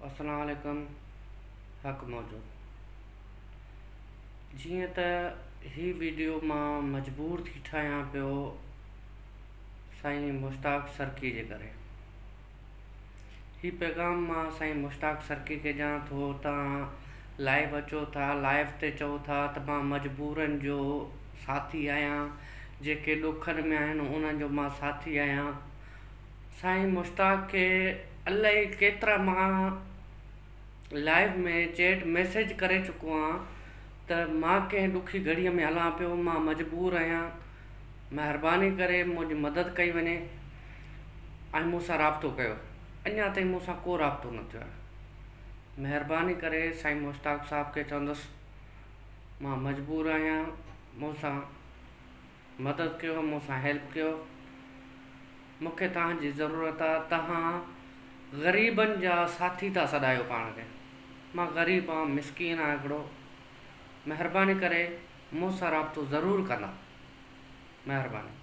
السلام عليڪم حق موجود جيئن ته هي ويڊيو مان مجبور ٿي ٺاهيان پيو سائين مشتاق سرڪي جي ڪري هي پيغام مان سائين مشتاق سرڪي کي ڏيان ٿو تان لائيو اچو ٿا لائيو تي چئو ٿا ته مان مجبورن جو ساٿي آهيان جيڪي ڏکن ۾ آهن انهن جو مان ساٿي آهيان سائين مشتاق کي الائي ڪيترا مان لائيو ۾ چيٽ ميسيج ڪري چڪو آهيان ته مان ڪنهن ڏکي گهڙي ۾ هلان پيو مان مجبور آهيان مهرباني ڪري منهنجي مدد ڪئي وڃي ۽ مون سان رابطو ڪيو اڃا تائين مون سان ڪو رابطو نه ٿيو آهي مهرباني ڪري سائين مشتاق صاحب کي چوندس مان مجبور آهيان مون سان مدد ڪيو مون سان هيلپ ڪيو مون کي توهان جي ضرورت آ توهان غريبن جا ساٿي ٿا سڏايو پاڻ کي مان غريب آن مسڪين آن هڪڙو مهرباني ڪري مون سان رابطو ضرور ڪندا مهرباني.